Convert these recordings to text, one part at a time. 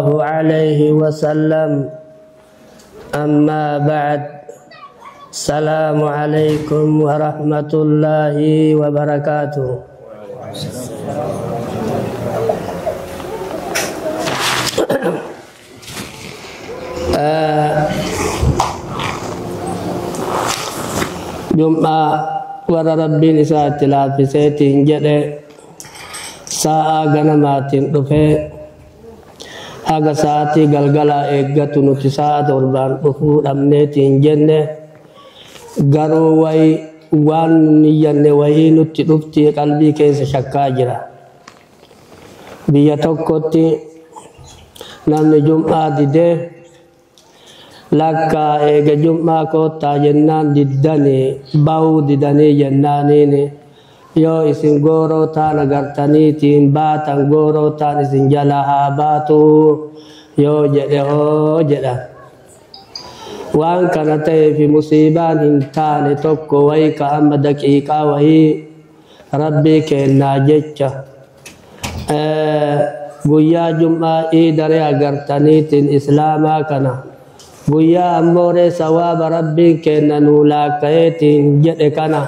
عليه وسلم. أما بعد، السلام عليكم ورحمة الله وبركاته. Jum'aa warra Rabbiin isaatti laaffiseetiin jedhe sa'aa ganamaatiin dhufee haga sa'aatii galgalaa eeggatu nuti sa'a 7 dhufuu dhabneetiin jenne, garuu wayi waan niyyanne wayii nutti dhufti qalbii keessa shakkaa jira. Biyya tokkotti namni jum'aa didee lakkaa eega jum'aa koottaa jennaan diddanii bahuu didanii jennaaniin, yoo isin gooroo taan agartaniitiin baatan gooroo taan isin jala haa baatu yoo jedhe hoo jedha. Waan kana ta'eef musiibaan hin taane tokko wayii ka amma daqiiqaa wayii Rabbii kennaa jecha guyyaa jum'aa iidaree agartaniitiin islaamaa kana guyyaa ammooree sawaaba Rabbiin kenna nuu laakka'eetiin jedhe kana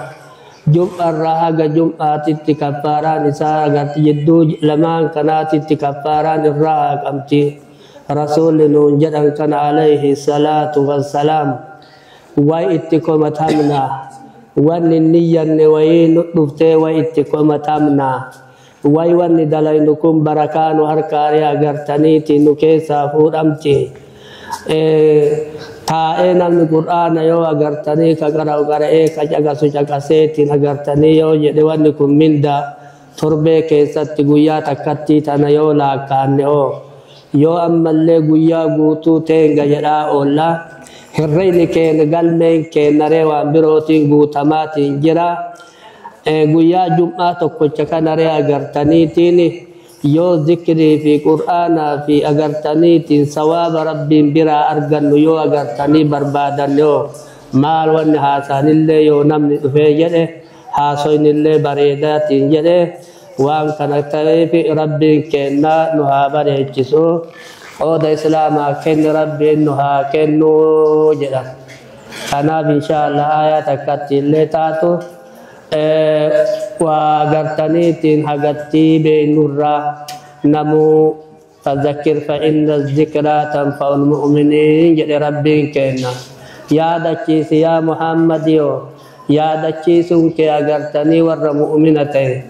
jum'arraa haga jum'aatitti kaffaaraan isaa agarti jidduu lamaan kanaatitti kaffaaraan irraa haqamti. Rasuulli nuun jedhan kana alayhi salaatu wassalaam way itti komatamna, wanni niyyanne wayii nu dhuftee way itti komatamna, way wanni dalaynu kun barakaa nu harkaaree agartaniiti nu keessaa fuudhamti. Taa'ee namni qur'aana yoo agartanii ka qara'u qara'ee ka caqasu caqaseetiin agartanii yoo jedhe wanni kun minda torbee keessatti guyyaa takkattii tana yoo laakkaanne hoo yoo ammallee guyyaa guutuu teenga jedhaa oolla, herreyni keenya galmeen keenyaree waan birootiin guutamaatiin jira. Guyyaa jum'aa tokkocha kanaree agartaniitiin yoo zikrii fi qur'aanaa fi agartaniitiin sawaaba Rabbiin biraa argannu yoo agartanii barbaadanne hoo maal wanni haasaanillee yoo namni dhufee jedhe haasoynillee bareedaatiin jedhe waan kana ta'eef Rabbiin kennaa nu haa bareechisu, qooda islaamaa kenni Rabbiin nu haa kennu jedha. Kanaaf inshaallah aayaa takkatti illee taatu waa agartaniitiin hagattii beeynurraa namuu fadhakkir fa inna zikraa tanfa'ul mu'miniin jedhe Rabbiin kenna. Yaadachiisi yaa Muhammad, yoo yaadachiisuun kee agartanii warra mu'mina ta'e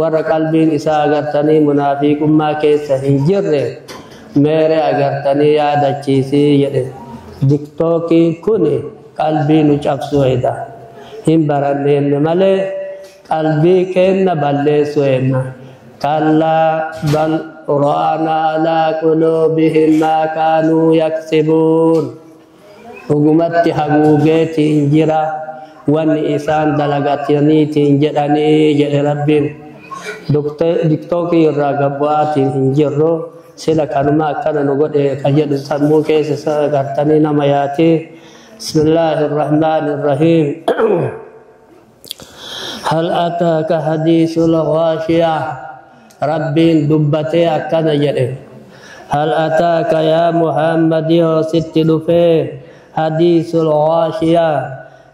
warra qalbiin isaa agartanii munaafiqummaa keessa hin jirre meere agartanii yaadachiisii jedhe. Tiktookiin kun qalbii nu cabsu hedha, hin baranneenne malee qalbii keenna balleessu henna. Kallaa bal raana alaa quluubihim maa kaanuu yaksibuun. Dhugumatti haguugeetiin jira wanni isaan dalagataniitiin jedhanii jedhe Rabbiin. Tiktookii irraa gabbu'aatiin hin jirru sila kanuma akkana nu godhe ka jedhu sammuu keessa agartanii nama yaati. Bismillaahi irrahmaani irrahiim. Hal ataaka hadiisul ghaashiya. Rabbiin dubbatee akkana jedhe: hal ataaka yaa Muhammad, yoo sitti dhufee hadiisul ghaashiya,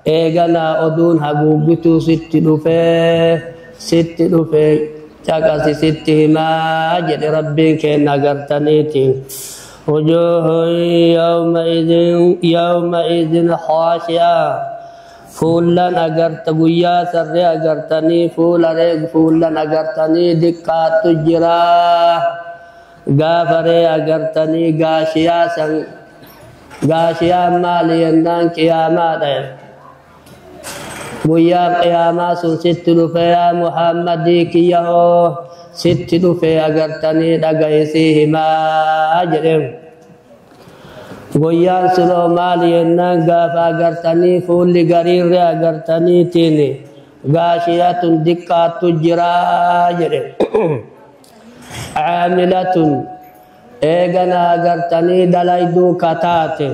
eeganaa oduun haguuggituu sitti dhufee, sitti dhufee caqasi sitti himaa jedhe Rabbiin kenna agartaniitiin. Wujuuhun yawma idin khaashi'a, fuullan agarta guyyaa sarree agartanii fuularee fuullan agartanii diqqaattu jira gaafaree agartanii gaashiyaa san. Gaashiyaan maali jennaan qiyaamaadha. Guyyaa qiyaamaa sun sitti dhufe yaa Muhammadii kiyya hoo sitti dhufe agartanii dhagayisii himaa jedhem. Guyyaan sunoo maali jennaan gaafa agartanii fuulli gariirre agartaniitiin gaashiyatun diqqaattu jiraa jedhe. Caamilatun eegana agartanii dalayduu kataate,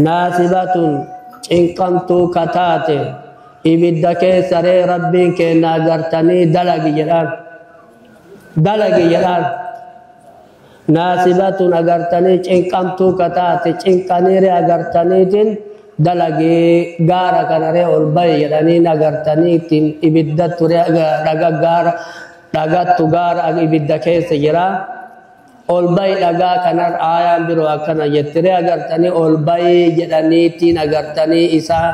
naasibatun cinqamtuu kataate, ibidda keessaree Rabbiin kenna agartanii dalagi jedhaan, dalagi jedhaan. Naasibatun agartanii cinqamtuu kataate cinqaniire agartaniitiin dalagee gaara kanaree ol bahi jedhaniin agartaniitiin ibiddattu dhaga gaara dhagattu gaara ibidda keessa jira. Ol bahi dhagaa kanar aayaan biroo akkana jettiree agartanii ol bahi jedhaniitiin agartanii isaa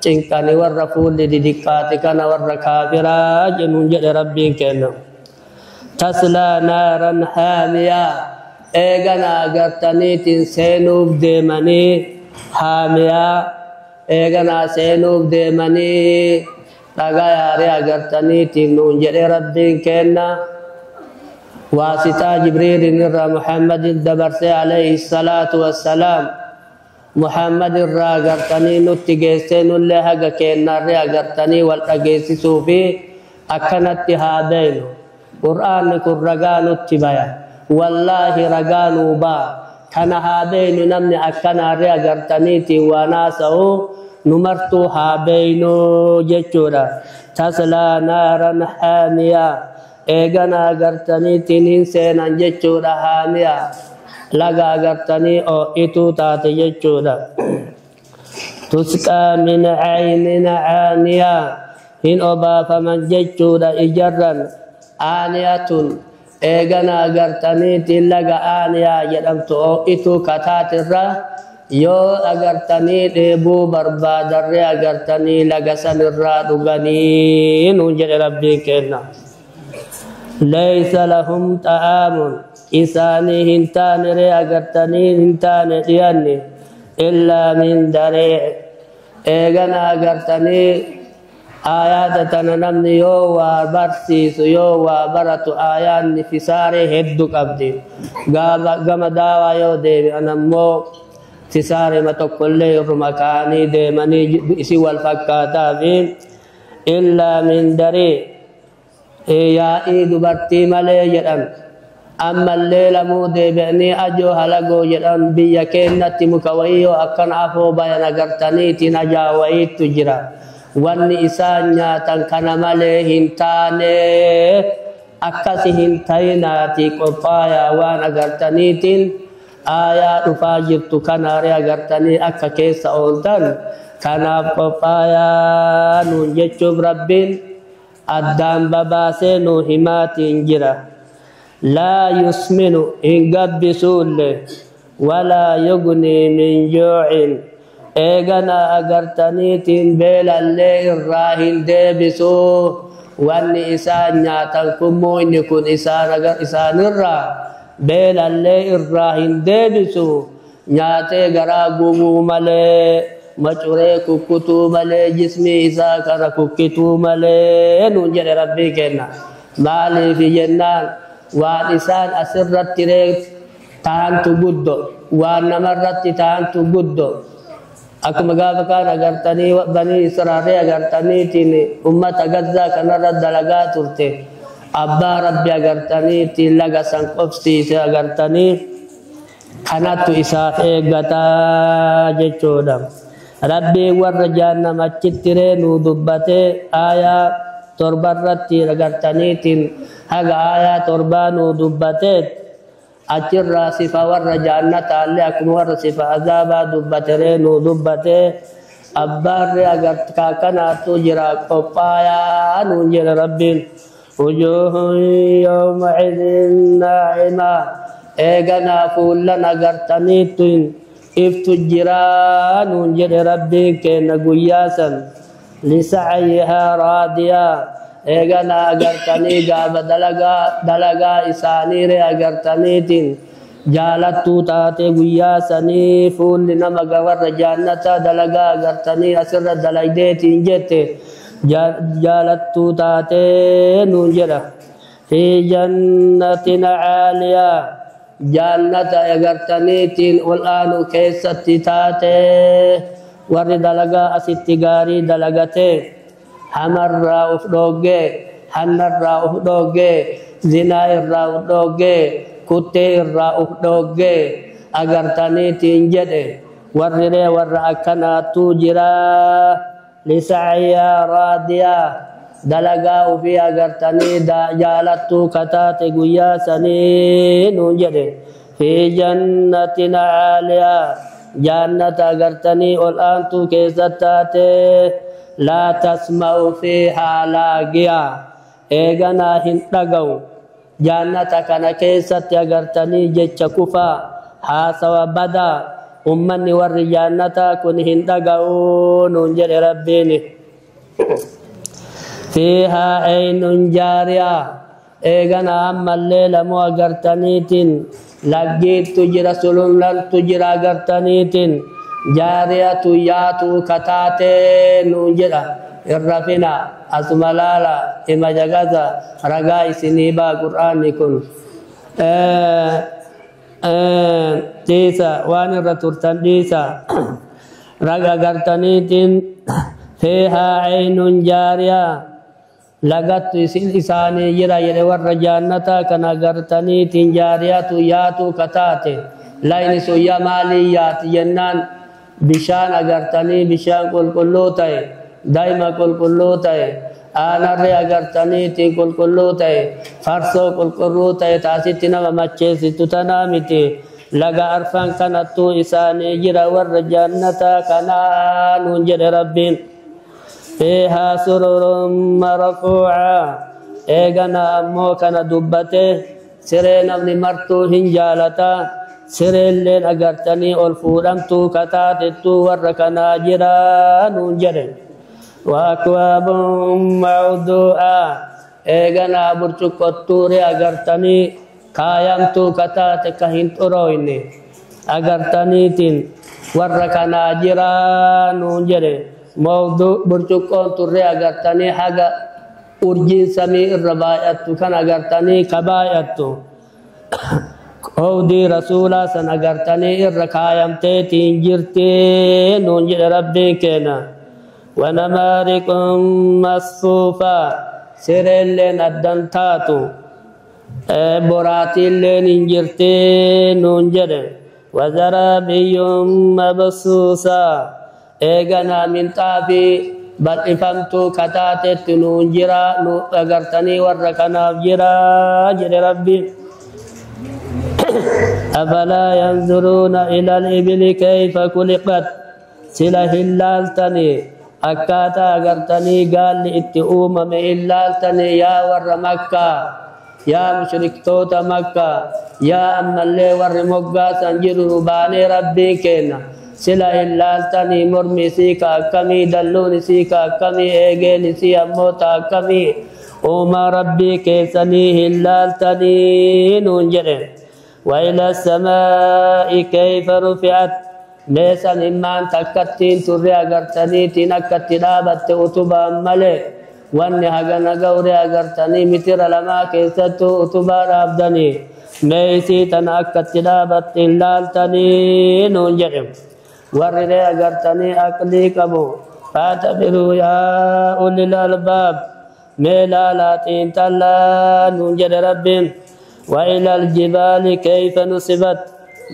cinqanii warra fuulli didiqqaate kana warra kaafiraa jennuun jedhe rabbiin kenna. Taslaa naaran haamiyaa eegana agartaniitiin seenuuf deemanii haamiyaa eeganaa seenuuf deemanii dhagaa yaaree agartaniitiin nuun jedhe rabbiin kenna. Waasitaa Jibriilin irraa Muhammadin dabarsee alayhi salaatu wassalaam Muhammad irraa agartanii nutti geessee nullee haga kennarree agartanii wal dhageessisuu fi akkanatti haa beeynu. Qur'aanni kun ragaa nutti baya. Wallaahi ragaa nuu ba'a. Kana haa beeynu namni akkanaarree agartaniitiin waan haasa'u nu martuu haa beeynu jechuudha. Taslaa naaran haamiyaa eegana agartaniitiin hin seenan jechuudha haamiyaa. Laga agartanii oo'ituu taate jechuudha. Tusqaa min caynin caaniyaa hin obaafaman jechuudha ijarran aaniyatun eegana agartaniitiin laga aaniyaa jedhamtu oo'ituu kataatirra yoo agartanii dheebuu barbaadarree agartanii laga sanirraa dhuganii nuun jedhe rabbiin kenna. Laysa lahum xa'aamun isaanii hin taane ree agartanii hin taane dhiyanne illaa min dariic eegana agartanii aayaata tana namni yoo waa barsiisu yoo waa baratu aayaanni fisaaree hedduu qabdi. Gama daawaa yoo deebi'an ammoo fisaarema tokkollee irruma kaanii deemanii isi wal fakkaataa fi illaa min dariic yaa'ii dubartii malee jedhan. Ammallee lamuu deebi'anii ajoo halagoo jedhan biyya keenyatti muka wayii yoo akkana afoo bayan agartaniitiin ajaa wayiitu jira. Wanni isaan nyaatan kana malee hin taane akkasi hin ta'inaati qophaayaa waan agartaniitiin aayaa dhufaa jirtu kanaaree agartanii akka keessa ooltan kanaaf qophaayaa nuun jechuuf rabbiin addaan babaasee nuu himaatiin jira. Laa yusminu hin gabbisuulle walaa yugnii min juucin eegana agartaniitiin beelallee irraa hin deebisuu wanni isaan nyaatan kummoo inni kun isaanirraa beelallee irraa hin deebisu nyaatee garaa gubuu malee macuree kukkutuu malee jismii isaa kana kukkituu malee nuun jedhe rabbii kenna. Maaliif jennaan waan isaan asirratti ree taantu guddo waan namarratti taantu guddo. Akkuma gaafa kaan agartanii banii Israa'el agartaniitiin ummata Gazzaa kanarra dalagaa turte abbaa rabbi agartaniitiin laga san qobsiise agartanii kanattu isaaf eeggataa jechuudha. Rabbiin warra jahannam achitti ree nuu dubbatee aayaa torbarratti agartaniitiin haga aayaa torbaa nuu dubbatee achirraa sifa warra jannataallee akkuma warra sifa azaabaa dubbate ree nuu dubbatee abbaarree agartaa kanaatu jira qophaayaa nuun jedhe rabbiin. Wujuuhun yawma idin naa'imaa eeganaa fuullan agartaniitiin iftu jiraa nuun jedhe rabbiin kenna guyyaa san. Lisacyihaa raadiyaa eegana agartanii gaafa dalagaa isaaniiree agartaniitiin jaalattuu taate guyyaa sanii fuulli nama warra jaannataa dalagaa agartanii asirra dalagdeetiin jette jaalattuu taatee nuun jedha. Fi jannatin caaliyaa jaannata agartaniitiin ol aanu keessatti taatee warri dalagaa asitti gaarii dalagatee hamarraa uf dhoggee hannarraa uf dhoggee zinaa irraa uf dhoggee kuttee irraa uf dhoggee agartaniitiin jedhe warri ree warra akkanaattuu jiraa lisacyaa raadiyaa dalagaa ufii agartanii jaalattuu kataate guyyaa sanii nuun jedhe. Fi jannatin caaliyaa jannata agartanii ol aantuu keessa taate. Laa tasma'u fiihaa laagiyaa eeganaa hin dhaga'u jannata kana keessatti agartanii jecha kufaa haasawa badaa ummanni warri jannataa kun hin dhaga'u nuun jedhe Rabbiin. Fiihaa aynun jaariyaa eeganaa ammallee lamoo agartaniitiin laggiittu jira, sulullantu jira agartaniitiin jaariyatu yaatu kataatee nuun jedha. Irrafina asuma laala ima jagaza ragaa isinii baa qur'aanni kun dhiisa waan irra turtan dhiisa raga agartaniitiin. Fiihaa aynun jaariyaa lagattu isin isaanii jira jedhe warra jaannataa kan agartaniitiin jaariyatu yaatu kataate. Layni sun yaa maalii yaati jennaan bishaan agartanii bishaan qulqulluu ta'e, daa'ima qulqulluu ta'e, aanarree agartaniitiin qulqulluu ta'e, farsoo qulqulluu ta'e taasitti nama macheessitu tanaa miti. Laga arfan kanattuu isaanii jira warra jannataa kanaa nuun jedhe Rabbiin. Fiihaa sururun marfuucaa eegana ammoo kana dubbate siree namni martuu hin jaalataa sireelleen agartanii ol fuudhamtuu kataatettuu warra kanaa jira nuun jedhe. وأكواب موضوعة eeganaa burcuqqottuure agartanii kaayamtuu kataate ka hin xurooyne agartaniitiin warra kanaa jira nuun jedhe. Burcuqqoon turre agartanii haga urjiin samii irra baay'attu kan agartanii ka baay'attu howdii rasuulaa san agartanii irra kaayamteetiin jirti nuun jedhe Rabbiin keenya. ونمارق مصفوفة سرلين أدن تاتو براتيلين انجرتي نونجر وزرابي مبسوسة ايغنا من طافي بل افهمتو كتاتت نونجرا اغرتني وركنا جرا جر ربي. أفلا ينظرون إلى الإبل كيف خلقت سلا هلالتني akkaataa agartanii gaalli itti uumame illaaltanii yaa warra Makkaa, yaa mushriktoota Makkaa, yaa ammallee warri moggaasan jiru nu baanee Rabbiin kenna sila illaaltanii mormi isii ka akkamii, dalluun isii ka akkamii, eegeen isii ammoo ta akkamii, uumaa Rabbii keessanii illaaltanii nuun jedhe. وإلى السماء كيف رفعت meesan himmaan takkattiin turre agartaniitiin akkatti dhaabatte utubaan malee wanni hagana gawre agartanii mitira lamaa keessattuu utubaa dhaabdanii mee isii tana akkatti dhaabatte hin laaltanii nuun jedhe. Warri ree agartanii aqlii qabu faatabiruu yaa ulil albaab mee laalaa xiinxallaa nuun jedhe Rabbiin. وإلى الجبال كيف نصبت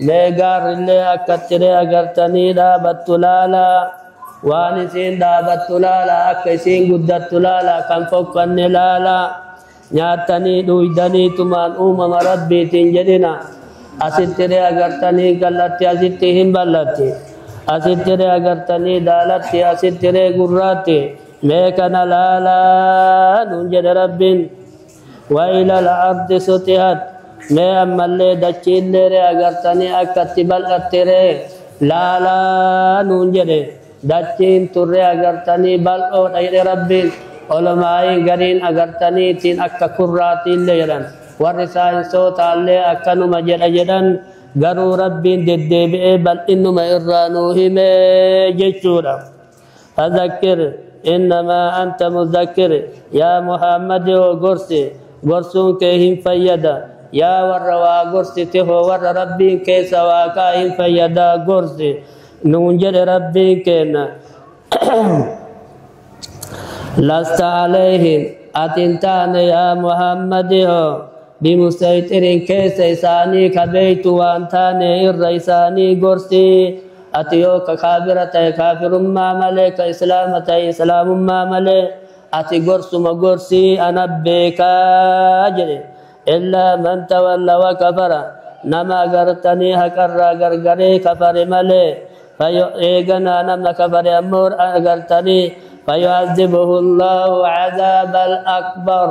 mee gaarrillee akkatti ree agartanii dhaabattu laalaa waan isiin dhaabattu laalaa akka isiin guddattu laalaa kan fokkanne laalaa nyaattanii dhuydaniitumaan uumama Rabbiitiin jedhina. Asitti ree agartanii gallatti asitti hin ballatti asitti ree agartanii daalatti asitti ree gurraatti mee kana laalaa nuun jedhe Rabbiin. وإلى الأرض سطحت mee ammallee dachiillee ree agartanii akkatti bal'atte ree laalaa nuun jedhe. Dachiin turre agartanii bal'oodha jedhe Rabbiin. Olomaa'iin gariin agartaniitiin akka kurraatiillee jedhan warri saayinsootaallee akkanuma jedha jedhan garuu Rabbiin deddeebi'ee bal'innuma irraa nuu himee jechuudha. فذكر إنما أنت مذكر يا محمد gorsi gorsuun kee hin fayyada yaa warra waa gorsite hoo warra Rabbiin keessa waaqaa hin fayyadaa gorsi nuun jedhe Rabbiin kenna. Lasta alayhim atin taane yaa Muhammadi hoo bimusayxirin keessa isaanii ka beeytu waan taane irra isaanii gorsi. Ati yoo ka kaafira ta'e kaafirummaa malee ka islaama ta'e islaamummaa malee ati gorsuma gorsii ana beekaa jedhe. إلا من تولى وكفر Nama agartanii haqarraa gargaree kafare malee eeganaa nama kafare ammoo agartanii fayu'adhibuhu Allahu cadaabal akbar.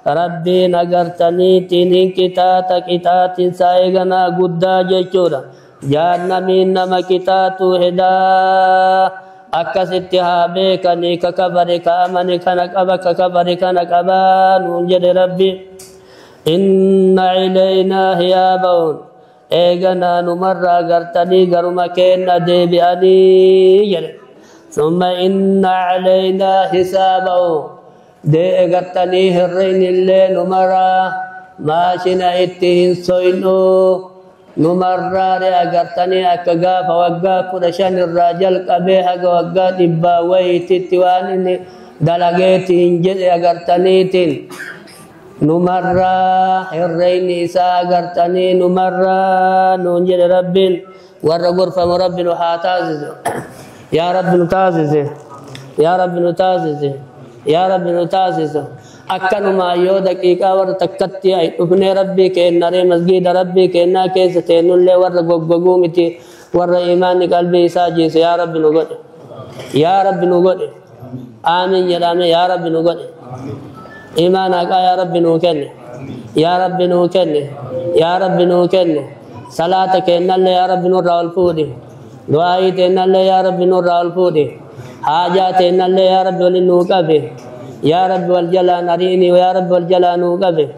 Rabbiin agartaniitiin hin qixaaxa, qixaatinsaa eeganaa guddaa jechuudha. Jahannamiin nama qixaaxu hedaa. Akkasitti haa beekanii, ka kafare ka amane kana qaba, ka kafare kana qabaa nuun jedhe Rabbi. Inna ilaynaa hiyaabahum, eeganaa numarraa gartanii garuma keenna deebi'anii jedhe. Summa inna calaynaa hisaabahum, dee gartanii hirreen illee numaraa maashina itti hin soynu numarraare agartanii akka gaafa waggaa 15 irraa jalqabee haga waggaa 100 wayititti waan inni dalageetiin jedhe agartaniitiin numarraa hirreyni isaa agartanii numarraa nuun jedhe Rabbiin. Warra gorfamu Rabbi nu haa taasisu. Yaa Rabbi nu taasise, yaa Rabbi nu taasise, yaa Rabbi nu taasisu. Akkanumaa yoo daqiiqaa warra takkatti ay dhufnee Rabbii kennaree masgiida Rabbii kennaa keessa teennullee warra goggoguu miti, warra imaanni qalbii isaa jiise yaa Rabbi nu godhe, yaa Rabbi nu godhe. Aamin jedhame. Yaa Rabbi nu godhe. Imaan haqaa yaa Rabbi nuu kenne, yaa Rabbi nuu kenne, yaa Rabbi nuu kenne. Salaata kennallee yaa Rabbi nurraa ol fuudhi. Du'aayii teennallee yaa Rabbi nurraa ol fuudhi. Haajaa teennallee yaa Rabbi waliin nuu qabe. Yaa Rabbi wal jalaan ariini, yaa Rabbi wal jalaa nuu qabe,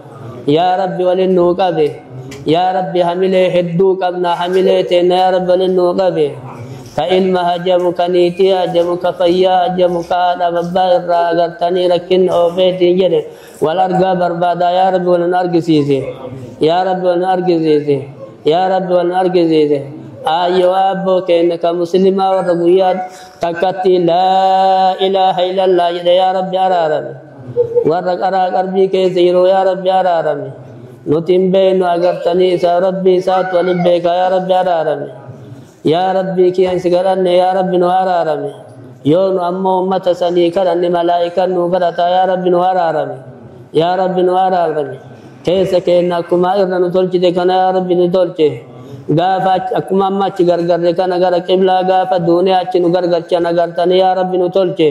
yaa Rabbi waliin nuu qabe. Yaa Rabbi hamilee hedduu qabna, hamilee teenna yaa Rabbi waliin nuu qabe. Ka ilma hajamu, ka niitii hajamu, ka fayyaa hajamu, ka haadha abbaa irraa agartanii rakkinni oofeetiin jedhe wal argaa barbaadaa, yaa Rabbi wal nu argisiise, yaa Rabbi wal nu argisiise, yaa Rabbi wal nu argisiise. Aayyoo aabboo keenya ka muslimaa warra guyyaa takkatti laa ilaaha illallah jedhe yaa Rabbi araarame. Warra qaraa qalbii keessa jiru yaa Rabbi araarame. Nuti hin beeknu agartanii isaa Rabbi isaatu walin beeka, yaa Rabbi araarame. Yaa Rabbi kiyyan si kadhanne, yaa Rabbi nu araarame. Yoo nu ammoo ummata sanii kadhanne malaa'ikan nu kadhata, yaa Rabbi nu araarame, yaa Rabbi nu araarame. Keessa keenya akkuma irra nu tolchite kana yaa Rabbi nu tolche. Gaafa akkuma amma achi gargarre kana gara qiblaa gaafa duunee achi nu gargarchan agartanii yaa Rabbi nu tolche.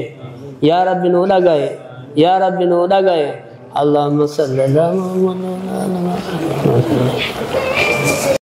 Yaa Rabbi nu dhagaye, yaa Rabbi nu dhagaye. Allahumma salli ala Muhammad.